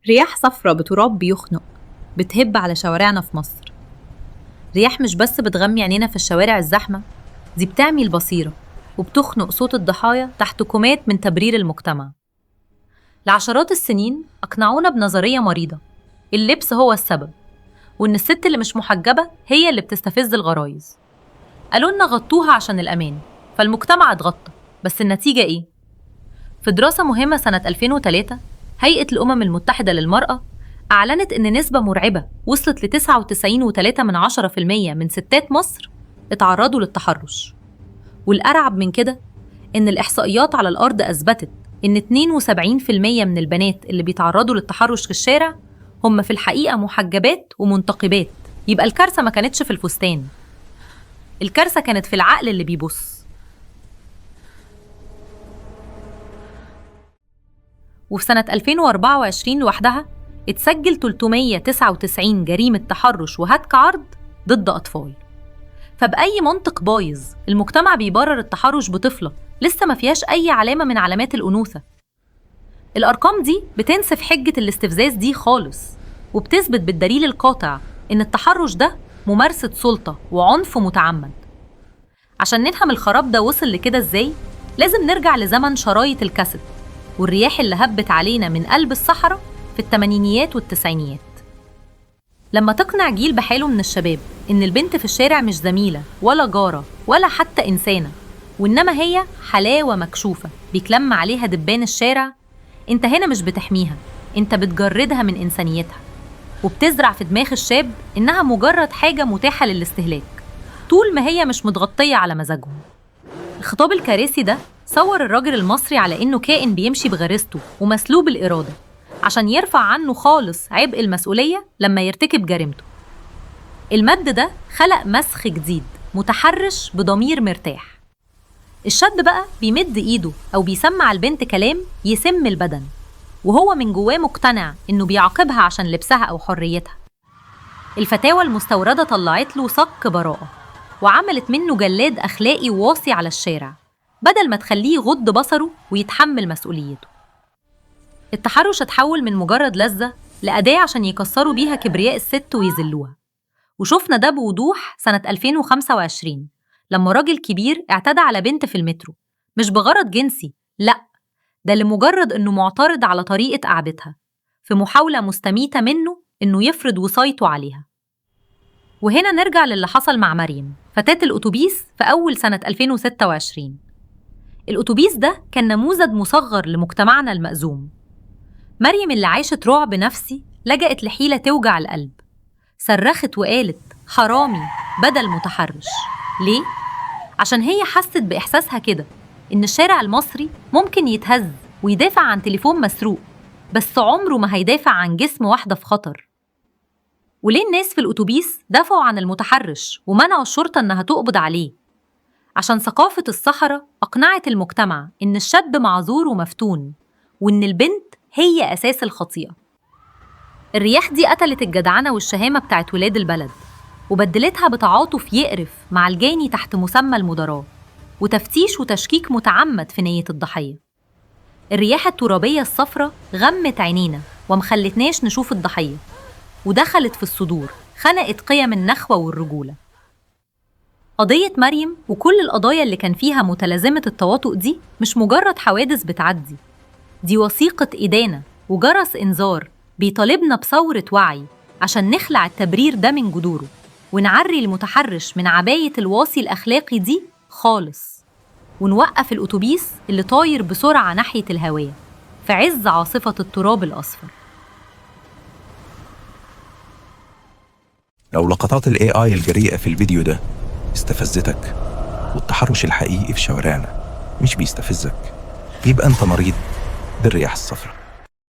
رياح صفرة بتراب بيخنق بتهب على شوارعنا في مصر. رياح مش بس بتغمي عينينا في الشوارع الزحمة دي، بتعمي البصيرة وبتخنق صوت الضحايا تحت كومات من تبرير المجتمع. لعشرات السنين أقنعونا بنظرية مريضة، اللبس هو السبب، وإن الست اللي مش محجبة هي اللي بتستفز الغرايز. قالوا لنا غطوها عشان الأمان، فالمجتمع اتغطى، بس النتيجة إيه؟ في دراسة مهمة سنة 2003 هيئة الأمم المتحدة للمرأة أعلنت إن نسبة مرعبة وصلت ل 99.3% من ستات مصر اتعرضوا للتحرش. والأرعب من كده إن الإحصائيات على الأرض أثبتت إن 72% من البنات اللي بيتعرضوا للتحرش في الشارع هم في الحقيقة محجبات ومنتقبات. يبقى الكارثة ما كانتش في الفستان، الكارثة كانت في العقل اللي بيبص. وفي سنة 2024 لوحدها اتسجل 399 جريمة تحرش وهتك عرض ضد أطفال. فبأي منطق بايظ المجتمع بيبرر التحرش بطفلة لسه ما فيهاش أي علامة من علامات الأنوثة؟ الأرقام دي بتنسف حجة الاستفزاز دي خالص، وبتثبت بالدليل القاطع إن التحرش ده ممارسة سلطة وعنف متعمد. عشان نفهم الخراب ده وصل لكده إزاي، لازم نرجع لزمن شرايط الكاسيت والرياح اللي هبت علينا من قلب الصحراء في الثمانينيات والتسعينيات. لما تقنع جيل بحاله من الشباب إن البنت في الشارع مش زميلة ولا جارة ولا حتى إنسانة، وإنما هي حلاوة مكشوفة بيتلم عليها دبان الشارع، أنت هنا مش بتحميها، أنت بتجردها من إنسانيتها، وبتزرع في دماغ الشاب إنها مجرد حاجة متاحة للاستهلاك طول ما هي مش متغطية على مزاجهم. الخطاب الكارثي ده صور الراجل المصري على إنه كائن بيمشي بغريزته ومسلوب الإرادة، عشان يرفع عنه خالص عبء المسؤولية لما يرتكب جريمته. المد ده خلق مسخ جديد متحرش بضمير مرتاح. الشاب بقى بيمد إيده أو بيسمع البنت كلام يسم البدن، وهو من جواه مقتنع إنه بيعاقبها عشان لبسها أو حريتها. الفتاوى المستوردة طلعت له صك براءة وعملت منه جلاد أخلاقي واصي على الشارع، بدل ما تخليه يغض بصره ويتحمل مسؤوليته. التحرش اتحول من مجرد لذة لأداة عشان يكسروا بيها كبرياء الست ويذلوها. وشفنا ده بوضوح سنة 2025 لما راجل كبير اعتدى على بنت في المترو، مش بغرض جنسي، لأ، ده لمجرد إنه معترض على طريقة قعدتها، في محاولة مستميتة منه إنه يفرض وصايته عليها. وهنا نرجع للي حصل مع مريم فتاة الأتوبيس في أول سنة 2026. الأتوبيس ده كان نموذج مصغر لمجتمعنا المأزوم. مريم اللي عاشت رعب نفسي لجأت لحيلة توجع القلب، صرخت وقالت حرامي بدل متحرش. ليه؟ عشان هي حست بإحساسها كده إن الشارع المصري ممكن يتهز ويدافع عن تليفون مسروق، بس عمره ما هيدافع عن جسم واحدة في خطر. وليه الناس في الأتوبيس دافعوا عن المتحرش ومنعوا الشرطة إنها تقبض عليه؟ عشان ثقافة الصحراء أقنعت المجتمع إن الشاب معذور ومفتون، وإن البنت هي أساس الخطيئة. الرياح دي قتلت الجدعنة والشهامة بتاعت ولاد البلد، وبدلتها بتعاطف يقرف مع الجاني تحت مسمى المداراة، وتفتيش وتشكيك متعمد في نية الضحية. الرياح الترابية الصفرة غمت عينينا ومخلتناش نشوف الضحية، ودخلت في الصدور، خنقت قيم النخوة والرجولة. قضية مريم وكل القضايا اللي كان فيها متلازمة التواطؤ دي مش مجرد حوادث بتعدي، دي وثيقة إدانة وجرس إنذار بيطالبنا بثورة وعي عشان نخلع التبرير ده من جذوره، ونعري المتحرش من عباية الواصي الأخلاقي دي خالص، ونوقف الأتوبيس اللي طاير بسرعة ناحية الهاوية في عز عاصفة التراب الأصفر. لو لقطات ال AI الجريئة في الفيديو ده استفزتك، والتحرش الحقيقي في شوارعنا مش بيستفزك، يبقى أنت مريض بالرياح الصفراء.